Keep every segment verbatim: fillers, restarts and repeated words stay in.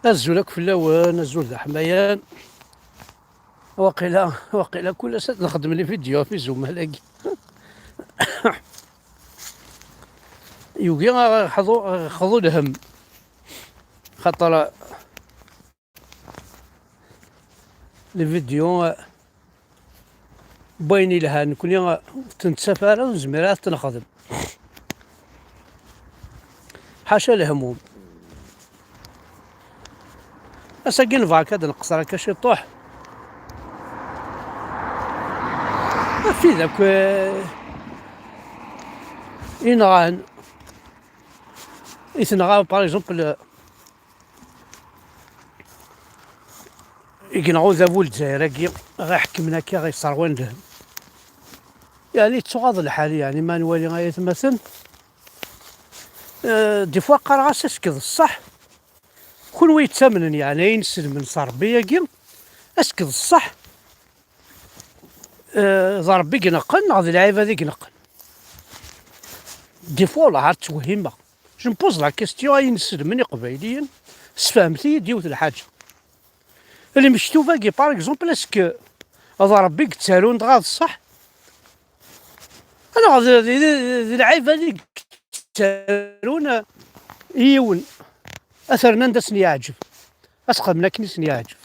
Azul akk fell-awen, azul d aḥmayan. Waqila, waqila kul ass ad nxeddem les vidéos ɣef izumal-agi. Yugi ad ɣ-yexḍu, ad ɣ-yexḍu lhemm. Xaṭer les vidéos, n wayen yelhan, nekkni ur t-nettaf ara, ur nezmir ara ad t-nexdem. Ḥaca lehmum. Ass-agi nebɣa akka ad nqeṣṣer akka ciṭuḥ ɣef wid akk, eh, i nɣan, i tenɣa, par exemple, i yenɣa udabu n Lezzayer-agi, ɣ-iḥekmen akka, ɣ-iṣerwan lhem. Yeɛni, yettuɣaḍ lḥal, yeɛni, ma nwali ay atmaten. Eh, des fois qqareɣ-as, est-ce que d ṣṣeḥ? Kunwi yettamnen, yeɛni, ayen ssedmen s Ṛebbi-agi, est-ce que d ṣṣeḥ? Eh, d Ṛebbi i ineqqen neɣ d lɛibad i ineqqen? Des fois, wellah, ar ttwehhimeɣ. Je me pose la question, ayen ssedmen Iqbayliyen, sfehmet-iyi-d yiwet lḥaǧa. Lmektub-agi, par exemple, est-ce que d Ṛebbi i yettarun dɣa d ṣṣeḥ? Neɣ d, d, d, d lɛibad i yettarun i yiwen, ad t-rnan d asen-yeɛǧeb, ad t-xedmen akken i sen-yeɛǧeb?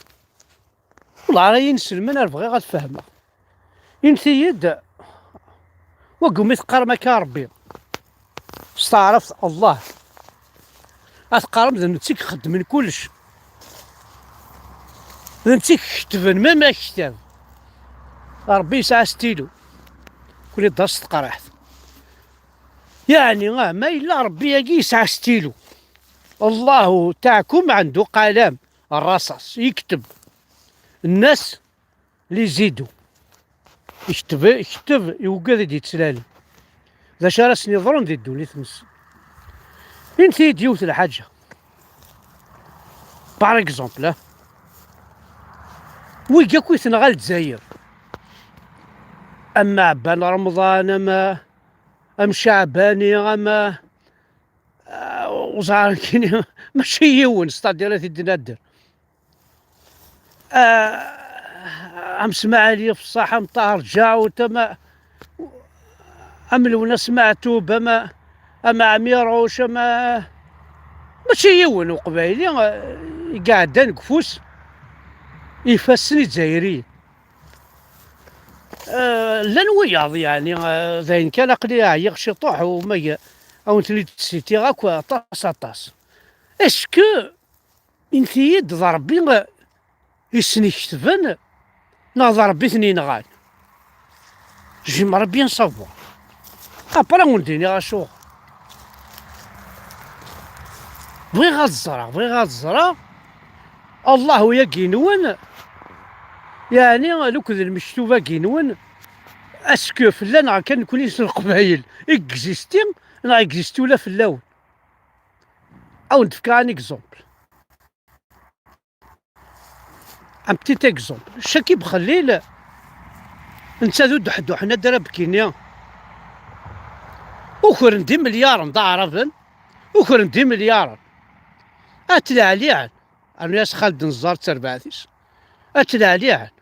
Wellah, ara yi-nselmen, ar bɣiɣ ad fehmeɣ. Init-iyi-d, wagi umi teqqarem akka a Ṛebbi, s taɛrabt Allah, ad teqqarem d netta i ixeddmen kullec, d netta i iketben même aktab. Ṛebbi yesɛa stylo, kuni d as teqriḥt. Yeɛni, ah, ma yella Ṛebbi-agi yesɛa stylo, Allahu taɛkum ɛendu qalam, rraṣaṣ, yekteb. Nnas li zidu. Ikteb, ikteb i wigad i d-yettlalen d acu ara sen-yeḍrun di ddunit-nsen. Init-iyi-d yiwet lḥaǧa. Par exemple, ah, wigi akk i tenɣa Lezzayer, am Ɛebban Remḍan, am, am Caɛbani, am, ah, uẓar kini, mačči yiwen, c'est-à-dire ad t-id-nadder. Ah, am Smaɛil Yefṣaḥ, am Ṭaher Ǧaɛut, am, am Lwennas Meɛtub, am, am Ɛmiruc, am, mačči yiwen uqbayli, ah, i iɛeddan deg ufus ifassen izzayriyen. Ah, llan wiyaḍ, yeɛni, ah, d ayen kan, aql-i ɛyiɣ ciṭuḥ, u ma, a wen-ten-id-ssitiɣ akk aṭas, aṭas. Est-ce que init-iyi-d d Ṛebbi i sen-iketben neɣ d Ṛebbi i ten-yenɣan? J'aimerais bien savoir. Après, ad wen-d-iniɣ acuɣer. Bɣiɣ ad ẓreɣ, bɣiɣ ad ẓreɣ. Allahu-agi-nwen, yeɛni, akked lmektub-agi-nwen, est-ce que fell-aneɣ kan nekkni s Leqbayel i yexisti, neɣ yexisti ula fell-awen? Ad wen-d-fkeɣ un exemple. Un petit exemple. Chakib Xellil, netta d uduḥduḥ n Adrabkini. Ukren-d imelyaṛen d Aɛraben. Ukren-d imelyaṛen. At Leɛliɛen. Rnu-yas Xaled Neẓẓar d terbaɛt-is. At Leɛliɛen.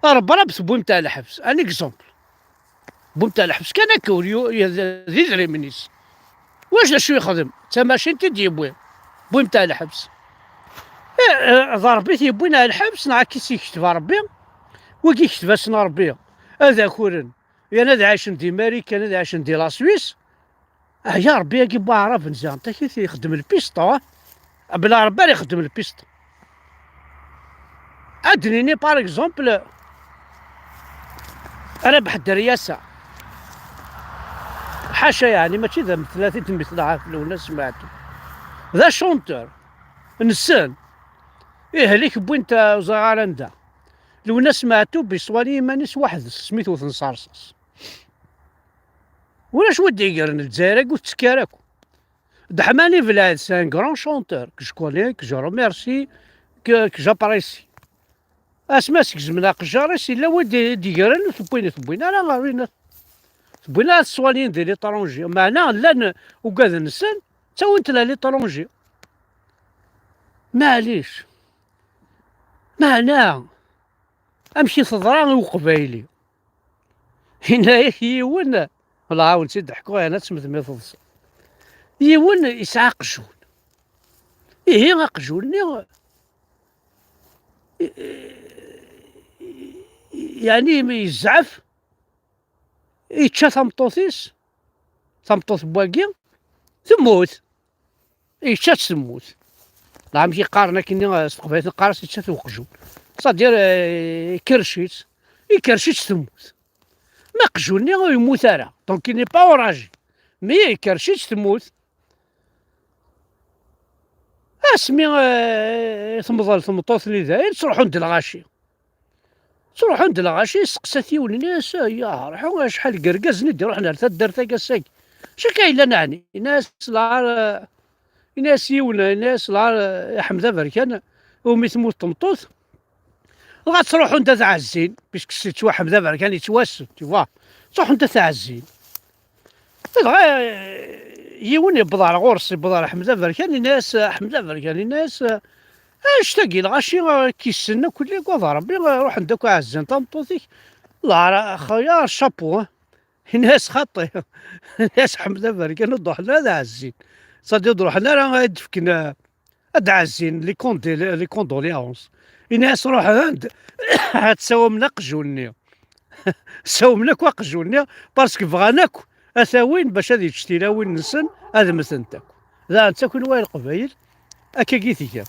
Rebrab tewwim-t ar lḥebs. Un exemple. Tewwim-t ar lḥebs kan akka, ur yu-, d, d idrimen-is. Wac d acu yexdem? D tamacint i d-yewwi. Tewwim-t ar lḥebs. Eh, eh, d Ṛebbi i t-yewwin ar lḥebs, neɣ akka i s-yekteb Ṛebbi? Wigi yekteb-asen Ṛebbi ad akuren, yan ad ɛicen di Marikan, ad ɛicen di la Suisse. Ah, ya Ṛebbi, agi n waɛraben ziɣen takit ixeddem lpisto, ah. Bla Ṛebbi ara ixeddem lpisto. Ad d-nini, par exemple, Rabeḥ Dderyasa. Ḥaca, yeɛni, mačči d ametlat i d-mmetleɣ ɣef Lwennas Meɛtub. D achanteur. Nessen. Ih, lik wwin-t, ur ẓriɣ ara anda. Lwennas Meɛtub yeswali iman-is weḥd-s, asmi t-wten s rrṣaṣ. Ulac wi d-igren Lezzayer-agi, ur tettekki ara akk. Ddeḥman Ibelɛid, c'est un grand chanteur, que je connais, que je remercie, que, que j'apprécie. Asmi as-gezmen aqejjar-is, yella wi d-, d-igren, ur t-wwin, ur t-wwin ara ɣer winat. Tewwin ara teswaliyin di l'étranger. Meɛna llan ugaden-nsen, ttawin-ten à l'étranger. Maɛlic, meɛna amek i teḍra i uqbayli? Yenna-yak yiwen, wala ad wen-tt-id-ḥkuɣ yerna ad temmtem i teḍsa. Yiwen yesɛa aqjun. Ihi aqjun-nni, yeɛni mi yezɛef, yečča tameṭṭut-is, tameṭṭut n wagi, temmut. Yečča-tt temmut. Neɣ amek i qqaren akkenni, eh, s teqbaylit neqqar-as yečča-t uqjun. C'est-à-dire, eh, ikerrec-itt, ikerrec-itt temmut. Ma aqjun-nni ur yemmut ara, donc il n'est pas enragé. Mais ikerrec-itt temmut. Asmi, eh, temḍel tmeṭṭut-nni dayen, ttruḥun-d lɣaci. Ttruḥun-d lɣaci, yesteqsa-t yiwen, yenna-as: "Ya, rḥu, acḥal n yergazen i d-iruḥen ar taddart-agi ass-agi? Acu akka yellan, ɛni?" Yenna-as: "Lɛar, eh," yenna-as yiwen, yenna-as: "Lɛar, eh, Ḥmed Aberkan, umi temmut tmeṭṭut, dɣa ttruḥun-d ad ɛezzin, puisque yettwa Ḥmed Aberkan, yettwassen, tu vois. Ttruḥun-d ad t-ɛezzin." Dɣa, eh, yiwen yewweḍ ɣer ɣur-s, yewweḍ ɣer Ḥmed Aberkan, yenna-as, eh, Ḥmed Aberkan, yenna-as, eh, "Annect-agi lɣaci, eh, k-yessen akk, lli, d Ṛebbi, eh, ruḥen-d akk ɛezzin tameṭṭut-ik, lɛar, xayar, chapeau, eh." Yenna-as: "Xaṭi." Yenna-as Ḥmed Aberkan: "Ur d-ruḥen ara ad ɛezzin. C'est-à-dire ur d-ruḥen ara ad d-fken, eh, ad d-ɛezzin les condé-, les condoléances." Yenna-as: "Ruḥen-d ad sawmen aqjun-nni." Sawmen akk aqjun-nni, parce que bɣan akk ad t-awin bac ad yečč tilawin-nsen, ad mmtent akk. Daɣen d takunwa i Leqbayel, akkagi tga.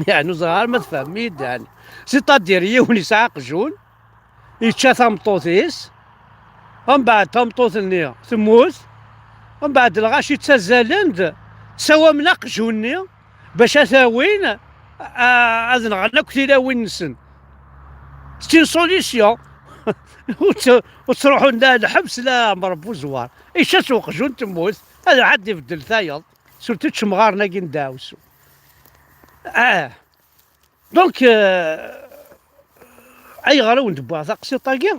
Yeɛni ur ẓriɣ ara ma tfehmem-iyi-d, yeɛni. C'est-à-dire yiwen yesɛa aqjun, yečča tameṭṭut-is, mbeɛd tameṭṭut-nni temmut, mbeɛd lɣaci ttazzalen-d, ttsawamen aqjun-nni bac ad t-awin, a-, ad nɣen akk tilawin-nsen. C'est une solution. Ur tt-, ur ttruḥun la lḥebs la mṛebbu zwar. Ičča-tt uqjun temmut, ad iɛeddi ibeddel tayeḍ. Surtout tcemɣaren-agi n ddaɛwessu. Ah. Donc, euh, ayɣer i wen-d-wwiɣ taqsiṭ-agi?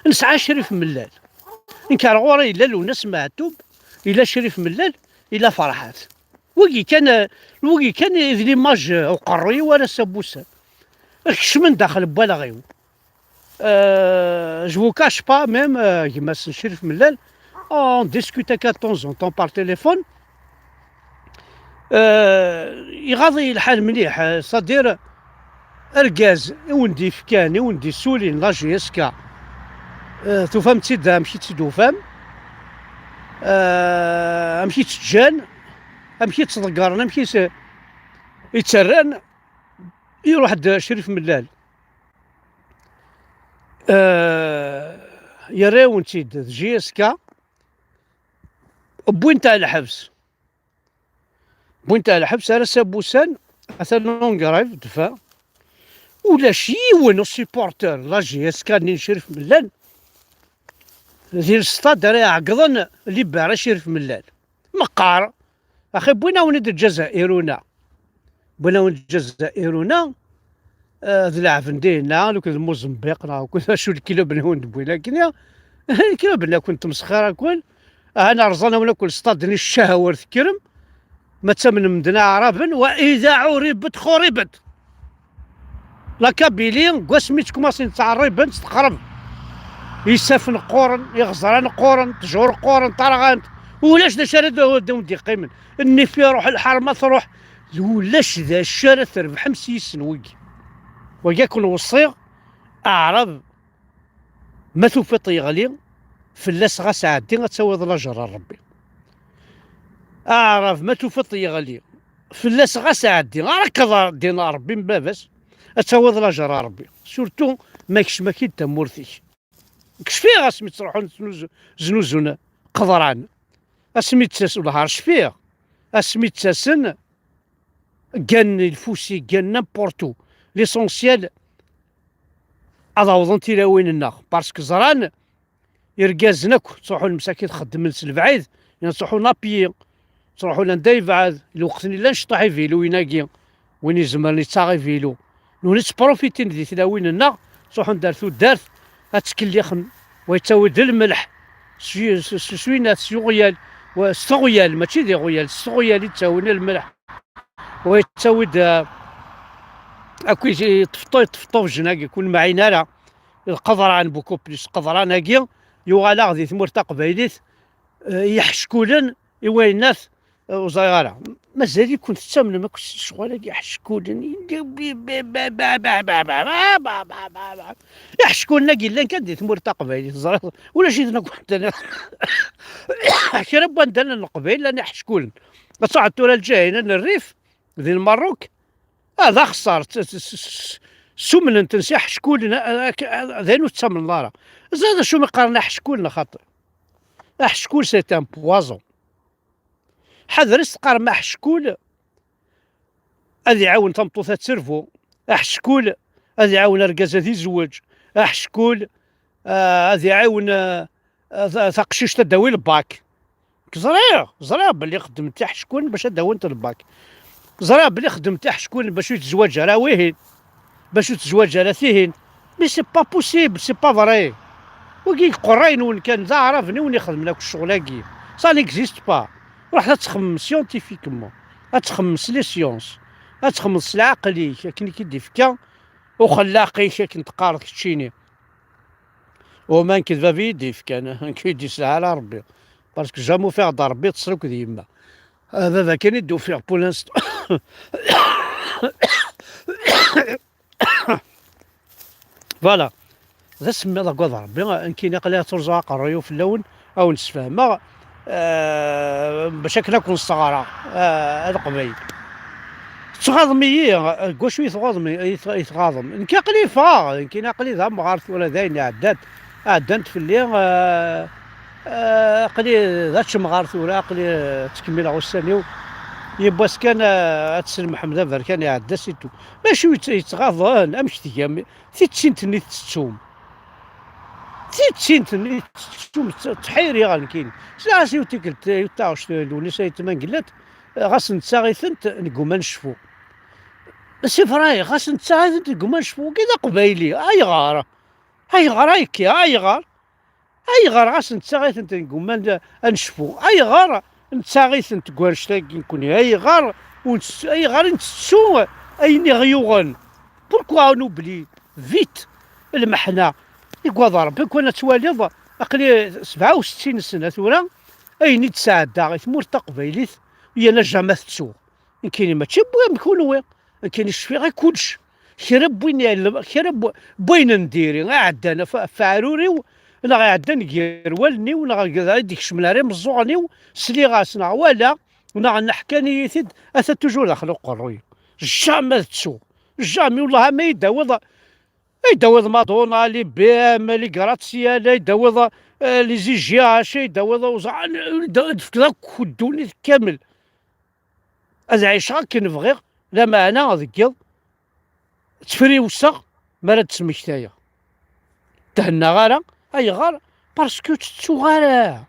Nesɛa Crif Mellal. Nekk ar ɣur-i yella Lwennas Meɛtub, yella Crif Mellal, yella Ferḥat. Wigi kan, euh, wigi kan i d l'image, euh, uqerruy-iw ara s abussan. Kecmen daxel n walɣ-iw. Euh, je vous cache pas, même, euh, gma-s n Crif Mellal, on discute akka de temps en temps par téléphone. Euh, iɣaḍ-iyi lḥal mliḥ, euh, c'est-à-dire, argaz i wen-d-yefkan, i wen-d-yessulin la J S K, euh, tufam-tt-id amek i tt-id-tufam, euh, amek i tt-ǧǧan, amek i tt-ḍeggren, amek i tt-, i tt-rran, iruḥ-d Crif Mellal. Euh, yerra-yawen-tt-id d J S K, wwin-t ɣer lḥebs. Wwin-t ɣer lḥebs, ar ass-a n wussan, atan en grève, dfa. Ulac yiwen usupporter la J S K-nni n Crif Mellal di lestad ara iɛeggḍen libérer Crif Mellal. Meqqar, axi wwin-awen-id Lǧazairuna. Wwin-awen-d Lǧazairuna, eh, d leɛben dinna, akked Mozambiq, neɣ akked acu, lkiluben i wen-d-wwin akkenni. Lkiluben akk n tmesxir akk. Ahan rẓan-awen akk lestad-nni, ccahwa ur tekkrem. Ma ttamnem medden aɛraben, wa ida uribet xuribet. La Kabylie, deg wasmi ttkumasin ttɛerriben, teqreb. Isafen qquren, iɣeẓran qquren, ttjur qquren, tarɣant. Ulac d acu ara d-, d-, d-yeqqimen. Nnif iruḥ, lḥerma truḥ. Ulac d acu ara trebḥem s yis-sen wigi. Wagi ad ken-weṣṣiɣ, aɛrab, ma tufiḍ yeɣli, fell-as ɣas ɛeddi, ad tawiḍ lajer n Rebbi. Aɛrab, ma tufiḍ yeɣli, fell-as ɣas ɛeddi, ara k-ḍar ddin n Rebbi n baba-s, ad tawiḍ lajer n Rebbi. Surtout ma kecm-ak-id tamurt-ik. Kfiɣ asmi ttruḥun znuzu-, znuzun qeḍran. Asmi d-ttasen, wellah ar cfiɣ. Asmi d-ttasen, ggan lfusi, ggan n'importe où. L'essentiel, ad awḍen tilawin-nneɣ. Parce que ẓran, irgazen akk ttruḥun msakit xeddmen s lebɛid, neɣ ttruḥun à pied, ttruḥun anda yebɛed, lweqt-nni llan cṭuḥ ibiluyen-agi, win izemren yettaɣ ibilu. Nuni ttprofitin di tlawin-nneɣ, ttruḥun-d ar tuddart, ad ttkellixen, wa yettawi-d lmelḥ, s, s, s, s winat, s uɣyal, wa s teɣyal, mačči d iɣyal, s teɣyal i ttawin lmelḥ. Wa yettawi-d, eh, akk i-, yeṭṭef-, yeṭṭef ṭṭubjen-agi, kun mɛin ara. D qeḍran, beaucoup plus. Qeḍran-agi yuɣal-aɣ di tmurt taqbaylit, eh, iḥeckulen i wayennat, eh, ur ẓriɣ ara. Mazal-iken tettamnem akk s ccɣel-agi iḥeckulen? Iḥeckulen-agi llan kan di tmurt taqbaylit, teẓriḍ, ulac-iten akk ḥedd. Kra n wanda llan Leqbayel llan iḥeckulen. Ad truḥeḍ tura Lǧahina n Rrif, di Lmerruk, ah, d axeṣṣar, s-, s-, s-, ssumnen-ten s iḥeckulen, a-, a-, a-, d ayen ur tettamneḍ ara. Ẓriɣ d acu mi qqaren aḥeckul, neɣ xaṭi? Aḥeckul, c'est un poison. Ḥader s teqqarem aḥeckul, ad iɛawen tameṭṭut ad terbu. Aḥeckul, ad iɛawen argaz ad izweǧ. Aḥeckul, ah, ad iɛawen, ah, ah, ta-, taqcict ad d-tawi lbak. Ẓriɣ, ẓriɣ belli xeddment iḥeckulen bac ad d-awint lbak. Ẓriɣ belli xeddment iḥeckulen bac ur tezwaǧ ara wihin, bac ur tezwaǧ ara tihin. Mais c'est pas possible, c'est pas vrai. Wagi iqerray-nwen kan, d aɛraben i wen-ixedmen akk ccɣel-agi. Ça n'existe pas. Ruḥ ad txemmem scientifiquement. Ad txemmem s les sciences. Ad txemmem s lɛaqel-ik, akken i k-id-ifka uxellaq-ik, akken teqqareḍ keččini. Uma nekk d baba i yi-d-ifkan, nekk i d-iselḥa ara Rebbi. Parce que jamais ufiɣ-d Rebbi, ṭṭseɣ akked yemma. Ah, baba kan i d-ufiɣ pour l'instant. Voilà. D asemmiḍ, agad Rebbi, nekkini aql-i ad turẓeɣ aqerruy-iw fell-awen, ad wen-d-sfehmeɣ, eh, bac akken ad ken-sseɣreɣ, eh, a Leqbayel. Tettɣaḍem-iyi, deg wacu i tɣaḍem, i t-, i tɣaḍem? Nekk aql-i ffɣeɣ, nekkini aql-i d amɣar tura, d ayen iɛeddan, ɛeddant fell-i, eh, eh, aql-i d ačemɣar tura, aql-i, eh, ttkemmileɣ ussan-iw. Yiwwas kan, eh, ad teslemḥem d aberkan iɛedda, c'est tout. Mačči yettɣaḍen, amek tgam? Tittint-nni tettettum. Tittint-nni tettettum, tt-, ttḥiriɣ nekkini. Sliɣ-as i utikkelt, i taɣect n Lewnis Ayt Mengellat, ɣas nettaɣ-itent, negguma ad necfu. C'est vrai, ɣas nettaɣ-itent, negguma ad necfu. Wagi d aqbayli. Ayɣer? Ayɣer akka? Ayɣer? Ayɣer ɣas nettaɣ-itent, negguma ad necfu? Ayɣer nettaɣ-itent deg wannect-agi nekkni? Ayɣer ur nett-, ayɣer i ntettu ayen i ɣ-yuɣen? Pourquoi on oublie vite lmeḥna? Igad Rebbi, kan ad twaliḍ, aql-i sebɛa u settin sna tura, ayen i d-sɛeddaɣ i tmurt taqbaylit, yana jamais tettuɣ. Nekkini mačči n win am kunwi, nekkini cfiɣ i kullec. Kra n win iɛellem, kra n w-, n wayen n diri iɛeddan ɣef, ɣef uɛrur-iw, neɣ iɛeddan gar wallen-iw, neɣ i d-ikecmen ar imeẓẓuɣen-iw, sliɣ-as, neɣ walaɣ, neɣ neḥkan-iyi-t-id, ata toujours daxel uqerruy. Jamais ad ttuɣ. Jamais, wellah, ama i d-tawiḍ, ay d-tawiḍ Madonna, les B M, les gratte-ciel, ay d-tawiḍ, eh, les I G H, ay d-tawiḍ awezɣi, ay d-, ad d-tefkeḍ akk ddunit kamel. Ad ɛiceɣ akken bɣiɣ, lameɛna deg yiḍ ttfriwseɣ mi ara d-smektayeɣ. Thennaɣ ara, ayɣer? Parce que ur tettuɣ ara.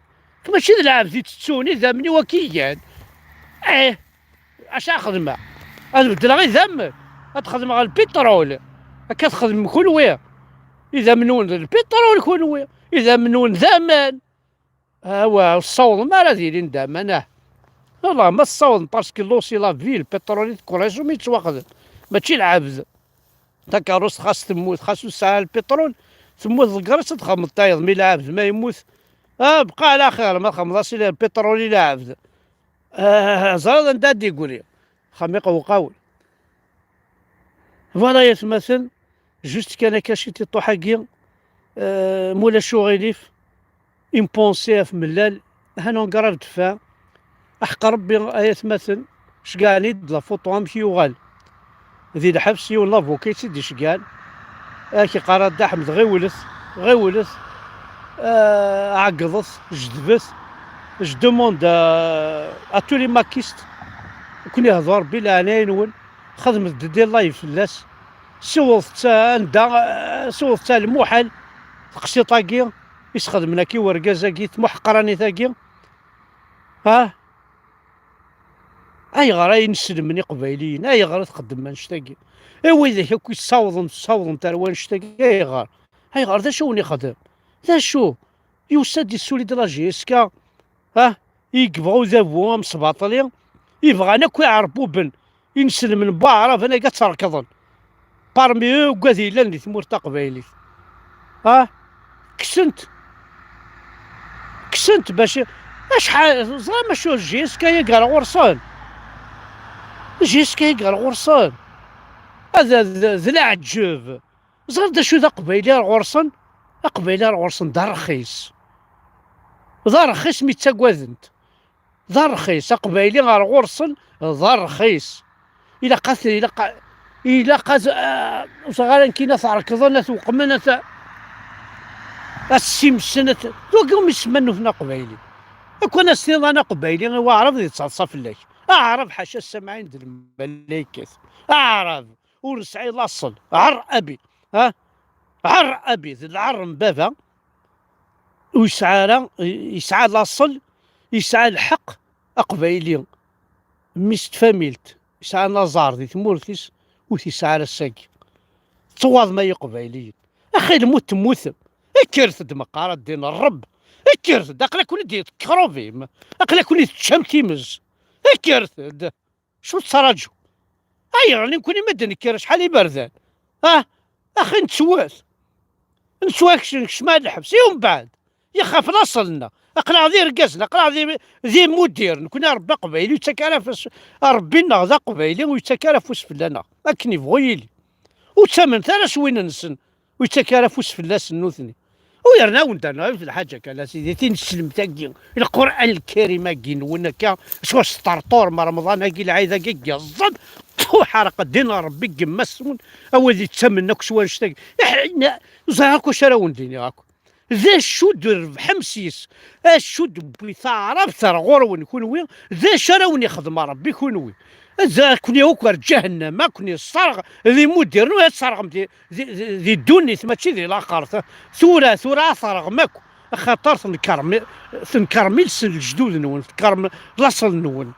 Mačči d lɛebd i ttettun, idammen-iw akka i gan. Eh, acu ara xedmeɣ? Ad beddleɣ idammen? Ad xedmeɣ lpiṭrul? Akka txedmem kunwi? Idammen-nwen d lpiṭrul kunwi. Idammen-nwen d aman. Awa, ur tessawḍem ara ad ilin d aman, ah. Wallah, ma tessawḍem, parce que l'eau c'est la vie, lpiṭrul i tkurriẓum i yettwaxdem. Mačči lɛebd. Takeṛṛust xas temmut, xas ur tesɛi ara lpiṭrul, temmut ḍegger-itt ad txedmeḍ tayeḍ, mi lɛebd ma yemmut, ah, bqa ɛla xir, ma txedmeḍ-as i lpiṭrul i lɛebd. Ah, ẓriḍ anda ad d-iggri? Xam iqewqawen. Voilà, ay atmaten, juste kan akka ciṭiṭuḥ-agi, euh, ma ulac uɣilif, une pensée ɣef Mellal, ha nungar ar deffeɛ. Aḥeqq Rebbi, ay atmaten, ceggɛen-iyi-d la photo amek yuɣal di lḥebs, yiwen l'avocat i tt-id-iceggɛen. Ak iqqar a Dda Ḥmed, ɣiwlet, ɣiwlet, euh, ɛeggḍet, jdebet. Je demande à, à tous les makistes, ken ihdu Rebbi leɛnaya-nwen, xedmet-d des lives fell-as, siwḍet-tt anda, siwḍet-tt ar lmuḥal, teqsiṭ-agi i s-xedmen akka i urgaz-agi, tmuḥqranit-agi. Ha? Ayɣer ay neslem n Iqbayliyen? Ayɣer i txeddem annect-agi? I widak akk yessawḍen, ssawḍent ar wannect-agi, ayɣer? Ayɣer? D acu i wen-ixdem? D acu? Yusa-d, yessuli-d la J S K, ha? I yebɣa udabu amesbaṭli, i bɣan akk iɛerbuben inselmen n waɛraben ay ad tt-rekḍen. Parmi eux, uggad yellan di tmurt taqbaylit. Ah, kksen-t. Kksen-t bac, acḥal, ẓram acu J S K-agi ar ɣur-sen. J S K-agi ar ɣur-sen. Hada d, d leɛǧeb. Ẓriɣ d acu d aqbayli ar ɣur-sen. Aqbayli ar ɣur-sen d arxis. D arxis mi ttagaden-t. D arxis. Aqbayli ar ɣur-sen d arxis. Ilaq ad, ilaq a, ilaq ad, ah, ur ẓriɣ ara nekkin ad t-rekḍen, ad t-weqmen, ad t-, ad t-simsen, ad t-, d wagi umi semman nutni aqbayli. Akk ad as-tiniḍ aqbayli i waɛrab ad yettaḍsa fell-ak. Aɛrab ḥaca ssamɛin d lmalaykat. Aɛrab ur nesɛi laṣel. Ɛer abi. Ha? Ɛer abi, d lɛer n baba. Ur yesɛi ara, yesɛa laṣel, yesɛa lḥeqq, aqbayli, mmi-s n tfamilt, yesɛa laẓar di tmurt-is, ur t-yesɛi ara ass-agi. Tettwaḍem ay iqbayliyen. Axi lmut temmutem. Kkret-d meqqar a ddin Ṛebb. Kkret-d, aql-aken-id yekrubim. Aql-aken-id teččam times. Kkret-d. Acu tettraǧu? Ayɣer nekkni ma d-nekker acḥal iberdan? Ah, axi nettwet. Nettwakcem, nekcem ar lḥebs. I umbeɛd? Ixaf laṣel-nneɣ. Aql-aɣ d irgazen, aql-aɣ d, d imudiren. Nekkni Ṛebbi aqbayli ur yettak ara afus, Ṛebbi-nneɣ d aqbayli ur yettak ara afus fell-aneɣ. Akken yebɣu yili. Ur ttamnet ara s win-nsen. Ur yettak ara afus fell-asen nutni. U yerna awen-d-rnu yiwet lḥaǧa kan, a sidi, tineslemt-agi, Lqur'an Lkarim-agi-nwen akka, s wasṭerṭur n Remḍan-agi, lɛid-agi i yeẓẓan, tfu ḥerq ddin n Ṛebbi deg yemma-s-nwen, a wid yettamen akk s wanect-agi. Iḥ-, na-, ẓriɣ akk acu ara wen-d-iniɣ akk. D acu d-trebḥem s-yes? Acu d-tewwi taɛrabt ar ɣur-wen kunwi? D acu ara wen-ixdem Ṛebbi kunwi? Ad ken-yawi akk ar ǧahennama, ad ken-yesserɣ d imudiren, ur ad tesserɣem di, di, di, di ddunit, mačči di laxert. Tura, tura ad terɣem akk, axaṭer tenker mi-, tenkerm iles n lejdud-nwen, tenkerm laṣel-nwen.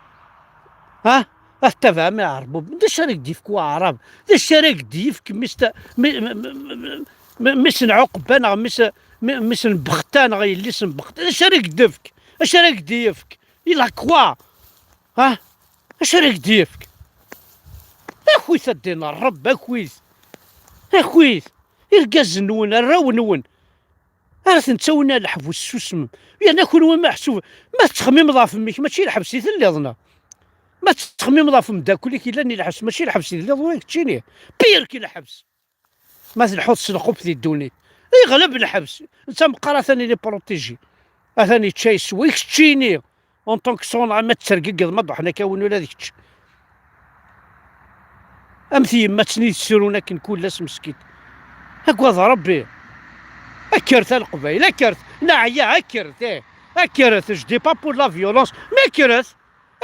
Ha? Ad tettabaɛem iɛerbuben. D acu ara k-d-yefk waɛrab? D acu ara k-d-yefk mi s-, mi, mi, mi, mi, mi s-nɛuqba neɣ mi s-, mi, mi s-nbexta neɣ yelli-s nbexta? D acu ara k-d-yefk? Acu ara k-d-yefk? Il a quoi? Ha? Acu ara k-d-yefk? Akit a ddin Ṛebbi, akit. Akit. Irgazen-nwen, arraw-nwen. Ara ten-ttawin ar leḥbus, susmem. Yerna kunwi meḥsub, ma tettxemmimeḍ ɣef mmi-k, mačči lḥebs i telliḍ, neɣ? Ma tettxemmimeḍ ɣef umeddakel-ik yellan i lḥebs, mačči lḥebs i telliḍ, ula d keččini. Pire que lḥebs. Ma tleḥḥuḍ s lxuf di ddunit, yeɣleb lḥebs. Netta meqqar atan il est protégé. Atan yečča yeswa, i keččini. En tant que son, ma ttergigiḍ, ma ḍuḥen akka win ula d kečč. Am tyemmatin i yettrun akken kul ass meskint. Agad Ṛebbi. Kkret a Leqbayel, kkret. Neɛya, kkret, eh. Kkret, je dis pas pour la violence, mais kkret.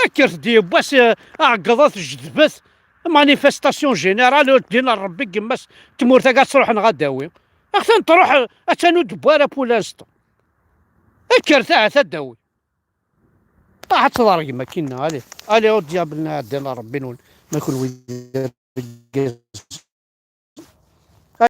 Kkret-d yiwwas, eh, ɛeggḍet, jedbet. Manifestation générale, ur ddin ar Ṛebbi n yemma-s n tmurt-agi ad truḥ neɣ ad d-tawi. Axtan truḥ, attan ur d-tewwi ara pour l'instant. Kkret ahat ad d-tawi. Ruḥ ad tḍergem akkin-nni, allez. Allez, au diable, neɣ ɛeddan ar Ṛebbi-nwen, ma kunwi d irgazen.